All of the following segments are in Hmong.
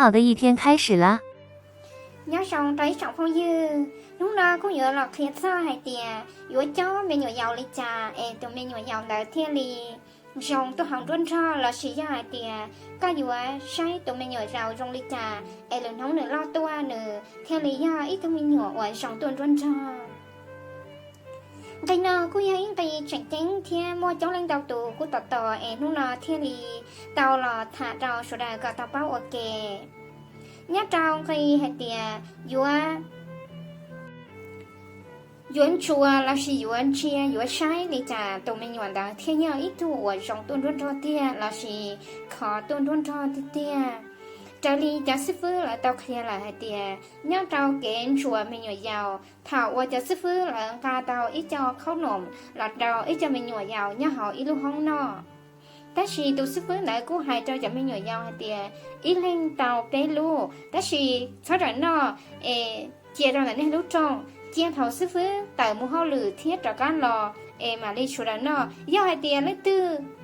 好的一天开始了。 Nyob zoo rau ib tsoom phooj ywg, hnub no kuj yuav los qhia txog hais tias yuav coj me nyuam yaus li cas es tus me nyuam yaus ntawd thiaj li zoo tuaj hauv nruab nrog, lossis yog hais tias koj yuav saib tus me nyuam yaus zoo li cas es lwm hnub nws loj tuaj nws thiaj li yog ib tug me nyuam uas zoo tuaj nruab nrog. Nqe no kuj yog ib nqe tseem ceeb thiab muaj coob leej ntau tus kuj tos tos es hnub no thiaj li tau los tham rau sawv daws kom tau paub ua ke. Nyob rau nqe hais tias yuav yuav ntsuas lossis yuav ntsia yuav saib li cas tus me nyuam ntawd thiaj yog ib tug uas zoo tuaj nruab nrog tiag lossis khov tuaj nruab nrog tiag tiag. Raws li cov xib fwb lawv tau qhia lawm hais tias nyob rau kev ntsuas me nyuam yaus, thaum uas cov xib fwb lawv nqa tau ib co khaub noom los rau ib co me nyuam yaus nyob hauv ib lub hoob noj, tab sis tus xib fwb ntawd kuj hais rau cov me nyuam yaus hais tias ib leeg tau peb lub, tab sis txhob rawm noj es cia rau ntawm nej lub rooj, cia thaum xib fwb tawm mus hauj lwm thiab rov qab los es mam li sawv daws noj. Yog hais tias leej twg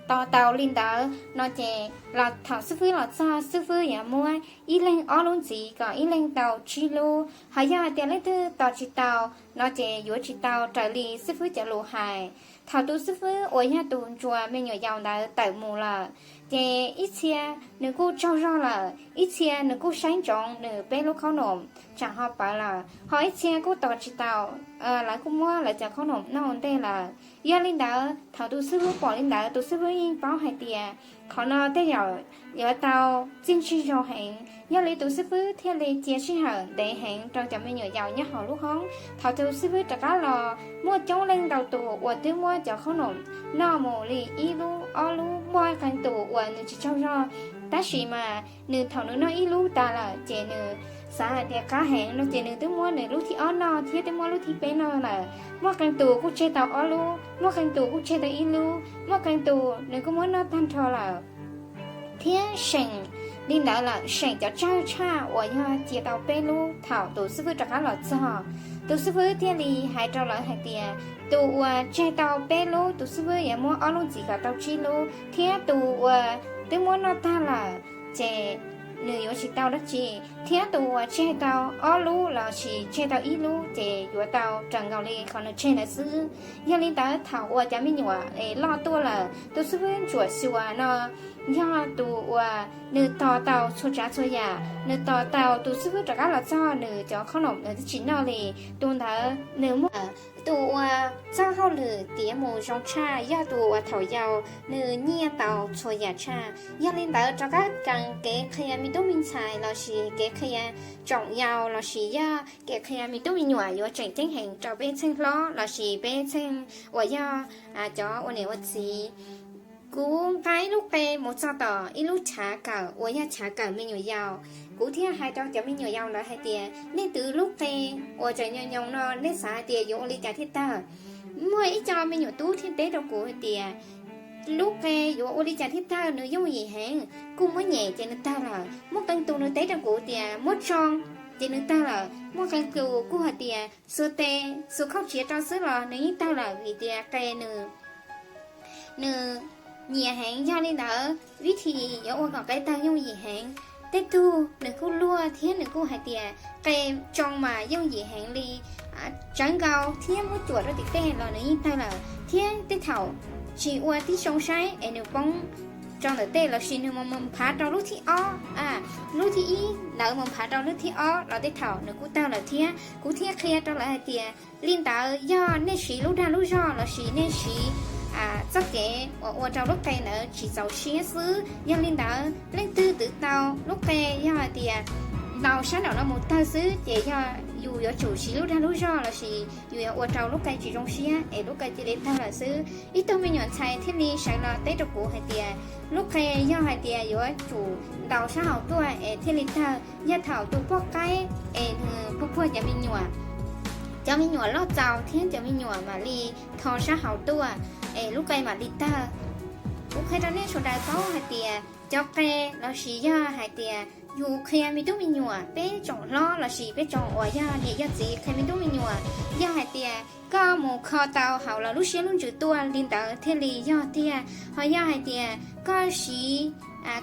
tos tau li ntawd no ces los thaum xib fwb los txog xib fwb yuav muab ib leeg ob lub ntxiv kom ib leeg tau tsib lub, ho yog hais tias leej twg tos tsis tau no ces yuav tsis tau raws li xib fwb cov lus hais. Thaum tus xib fwb uas yog tus ntsuas me nyuam yaus ntawd tawm mus lawm ces ib txhia nws kuj tsaug zog lawm, ib txhia nws kuj saib ntsoov nws peb lub khaub noom tsam ho pawv lawm, ho ib txhia kuj tos tsis tau, lawv kuj muab lawv cov khaub noom noj ua ntej lawm. Yog li ntawd thaum tus xib fwb pom li ntawd tus xib fwb yeej paub hais tias qhov no tej zaum yuav tau txiaj ntsig zog heev, yog li tus xib fwb thiaj li cia sij hawm ntev heev rau cov me nyuam yaus nyob hauv lub hoob. Thaum tus xib fwb rov qab los muaj coob leej ntau tus uas twb muab cov khaub noom noj mus li ib lub ob lub, muaj qee tus uas nws tsis tsaug zog, tab sis mas nws thaum nws noj ib lub tas lawm ces nws xav hais tias qab heev no ces nws twb muab nws lub thib ob noj thiab twb muab lub thib peb noj lawm. Muaj qee tus kuj tseg tau ob lub, muaj qee tus kuj tseg tau ib lub, muaj qee tus nws kuj muab noj tag nrho lawm. Thiab seem li ntawd lawm seem cov tsawg tshaj uas yog cia tau peb lub thaum tus xib fwb rov qab los txog. Tus xib fwb thiaj li hais rau lawv hais tias tus uas tseg tau peb lub tus xib fwb yuav muab ob lub ntxiv kom tau tsib lub, thiab tus uas twb muab noj tag lawm ces nws yuav tsis tau dab tsi, thiab tus uas tseg tau ob lub lossis tseg tau ib lub ces yuav tau raws nkaus li qhov nws tseg ntawd xwb. Yog li ntawd thaum uas cov me nyuam loj tuaj lawm tus xib fwb ntsuam xyuas no yog tus uas nws tos tau txhua tsav txhua yam, nws tos tau tus xib fwb rov qab los txog nws cov khaub noom nws twb tsis noj li, tus ntawd nws muaj tus uas txoj hauj lwm tiav mus zoo tshaj, yog tus uas thaum yau nws nyiaj tau txhua yam tshaj. Yog li ntawd rov qab kawm kev qhia me tub me ntxhais lossis kev qhia tsoom yau lossis yog kev qhia me tub me nyuam yuav tseem ceeb heev rau peb txheej hlob lossis peb txheej uas yog cov ua niam ua txiv. Kuv nqa ib lub qe mus txog tom ib lub chav kawm uas yog chav kawm me nyuam yaus, kuv thiaj hais rau cov me nyuam yaus ntawd hais tias nej twv lub qe uas tseem nyoos nyoos no nej xav hais tias yuav ua li cas thiaj tawg. Muaj ib co me nyuam tub thiaj teb rau kuv hais tias lub qe yuav ua li cas thiaj tawg, nws yooj yim heev, kuj muab nyem ces nws tawg lawm. Muaj qee tus nws teb rau kuv tias muab tsoo ces nws tawg lawm. Muaj qee tus kuj hais tias xuas tes xuas khaub tsiav rau xwb los nws yeej tawg lawm vim tias qe nws nws nyiam heev. Yog li ntawd vib thim yuav ua kom qe tawg yooj yim heev. Tej tug nws kuj luag thiab nws kuj hais tias qe tsoo mas yooj yim heev li, tsawv nkaus thiab muab cuam rau tim tej los nws yeej tawg lawm. Thiab tej thaum tsis ua tib zoo saib es nws poob rau ntawm tej lossis nws mus phav rau lub thib ob, lub thib ib ntawd mus phav rau lub thib ob los tej thaum nws kuj tawg lawm thiab. Kuv thiaj qhia rau lawv hais tias li ntawd yog nej siv lub dag lub zog lossis nej siv txoj kev uas ua rau lub qe ntawd tsis txaus siab xwb. Yog li ntawd leej twg twv tau lub qe yog hais tias ntaus sab nraum no mus tawg xwb ces yog yus yuav tsum siv lub dag lub zog lossis yus yuav ua rau lub qe tsis zoo siab es lub qe cia li tawg lawm xwb. Ib tug me nyuam ntxhais thiaj li sawv los teb rau kuv hais tias lub qe yog hais tias yuav tsum ntaus sab hauv tuaj es thiaj li tawg. Yog thaum tus poj qaib es nws puag puag cov me nyuam, cov me nyuam loj txaus thiab cov me nyuam mam li tho sab hauv tuaj es lub qe mam li tawg. Kuv qhia rau nej sawv daws paub hais tias cov qe lossis yog hais tias yus qhia me tub me nyuam, peb tsoom hlob lossis peb tsoom uas yog niam yog txiv qhia me tub me nyuam, yog hais tias koj mus kho tau hauv lawv lub siab lub ntsws tuaj li ntawd thiaj li yog tiag. Ho yog hais tias koj siv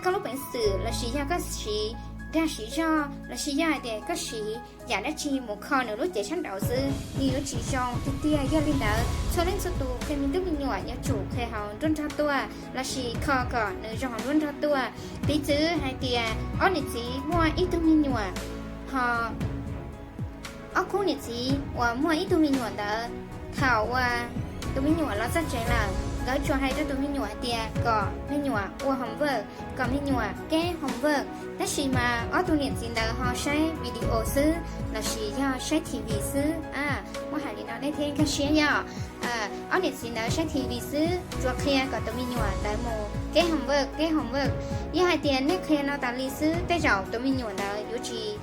koj lub peev xwm lossis yog koj siv dag siv zog lossis yog hais tias koj siv yam dab tsi mus kho nws lub cev sab nraud xwb, nws yuav tsis zoo tiag tiag. Yog li ntawd txhua leej txhua tus qhia me tub me nyuam yuav tsum qhia hauv nruab nrog tuaj lossis kho kom nws zoo hauv nruab nrog tuaj. Piv txwv hais tias ob niam txiv muaj ib tug me nyuam, ho ob khub niam txiv uas muaj ib tug me nyuam ntawd, thaum uas tus me nyuam los txog tsev lawm, nkawd tsuas hais rau tus me nyuam hais tias kom me nyuam ua homework, kom me nyuam keb homework. Tab sis mas ob tug niam txiv ntawd ho saib video xwb lossis yog saib T V xwb. Muab hais li no nej thiaj nkag siab yog ob niam txiv ntawd saib T V xwb, tsuas qhia kom tus me nyuam ntawd mus keb homework, keb homework. Yog hais tias nej qhia no tas li xwb, tej zaum tus me nyuam ntawd yuav tsis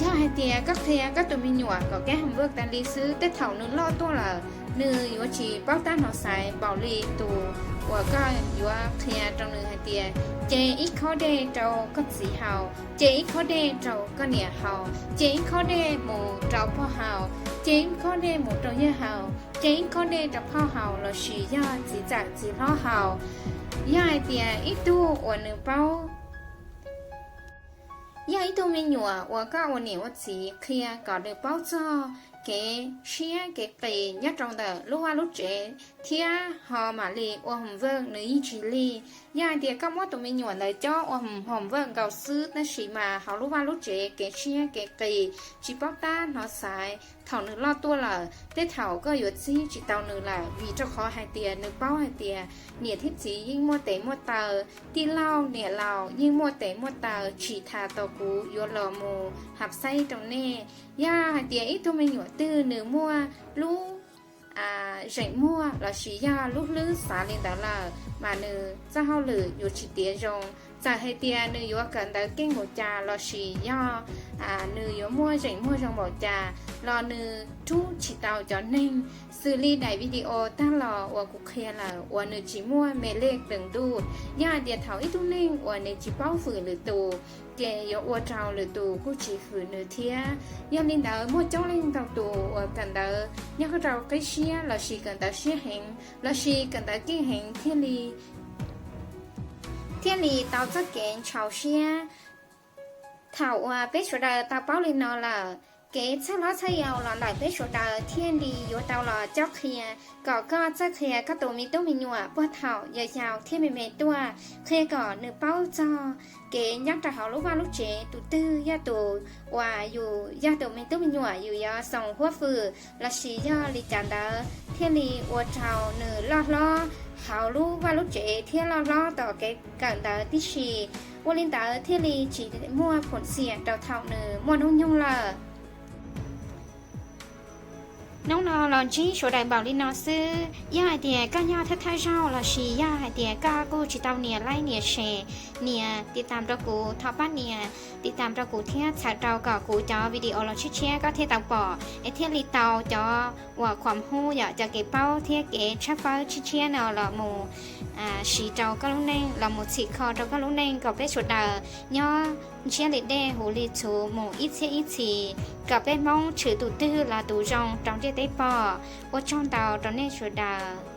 yog hais tias koj qhia koj tus me nyuam kom keb homework tas li xwb, tej thaum nws loj tuaj lawm, nws yuav tsis paub tab hnov xaiv npaum li tus uas koj yuav qhia rau nws hais tias, ce ib khob dej rau koj txiv haus, ce ib khob dej rau koj niam haus, ce ib khob dej mus rau pog haus, ce ib khob dej mus rau yawg haus, ce ib khob dej rau phauj haus lossis yog txiv ntxawm txiv hlob haus. Yog hais tias ib tug uas nws paub, yog ib tug me nyuam uas koj ua niam ua txiv qhia kom nws paub txog kev siab kev qis nyob rau ntawm lub vaj lub tsev thiab ho mam li ua homework nws yeej tsis lig. Yog hais tias koj muab tus me nyuam ntawd cob ua homework nkaus xwb tab sis mas hauv lub vaj lub tsev kev siab kev qis tsis paub tab hnov xaiv, thaum nws loj tuaj lawm, tej thaum koj yuav txib tsis tau nws lawm, vim rau qhov hais tias nws paub hais tias niam thiab txiv yeej muaj tes muaj taw, tij laug niam laus yeej muaj tes muaj taw, tsis tas tos kuv yuav los mus hab xaib rau nej. Yog hais tias ib tug me nyuam twg nws muaj lub zeem muag lossis yog lub hlwb xav li ntawd lawm, mas nws txoj hauj lwm yuav tsis tiav zoo. Txawm hais tias nws yuav kawm ntawv keej npaum cas lossis yog nws yuav muaj zeem muag zoo npaum cas los nws rub tsis tau cov neeg. Xws li daim video tag los uas kuv qhia lawm uas nws tsis muaj me lej deem ntuj, yog hais tias thaum ib tug neeg uas nws tsis paub hwm lwm tus, ces yuav ua rau lwm tus kuj tsis hwm nws thiab. Yog li ntawd muaj coob leej ntau tus uas kawm ntawv nyob rau qib siab lossis kawm ntawv siab heev lossis kawm ntawv keej heev thiaj li thiaj li tau txoj kev ntxhov siab. Thaum uas peb sawv daws tau paub li no lawm, kev txhawj hlob txhawj yau los ntawm peb sawv daws thiaj li yuav tau los cob qhia kom koj txawj qhia koj tus me tub me nyuam puag thaum yau yau thiab me me tuaj, qhia kom nws paub txog kev nyob rau hauv lub vaj lub tsev, tus twg yog tus uas yus yog tus me tub me nyuam yus yuav xoom huab hwm lossis yog li cas ntawd thiaj li ua rau nws loj hlob hauv lub vaj lub tsev thiab loj hlob tom kev kawm ntawv tib si. Ua li ntawd thiaj li tsis muaj phom xiam rau thaum nws muaj hnub nyoog lawm. Hnub no los ntsib sawv daws npaum li no xwb. Yog hais tias koj yog thawj thawj zaug lossis yog hais tias koj kuj tsis tau nias like nias share, nias tiv tam rau kuv, thov pab nias tiv tam rau kuv thiab txhawm rau kom kuv cov video los tshiab tshiab koj thiaj tau pom es thiaj li tau cov uas khuam hub yom, cov kev paub thiab kev tshawb fawb tshiab tshiab no los mus siv rau koj lub neej, los mus txhim kho rau koj lub neej kom peb sawv daws nyob ntshiab li dej huv li txhuv mus ib txhiab ib txhis, kom peb Hmoob tshwm tus twg los tus zoo rau ntiaj teb pom. Ua tsaug ntau rau nej sawv daws.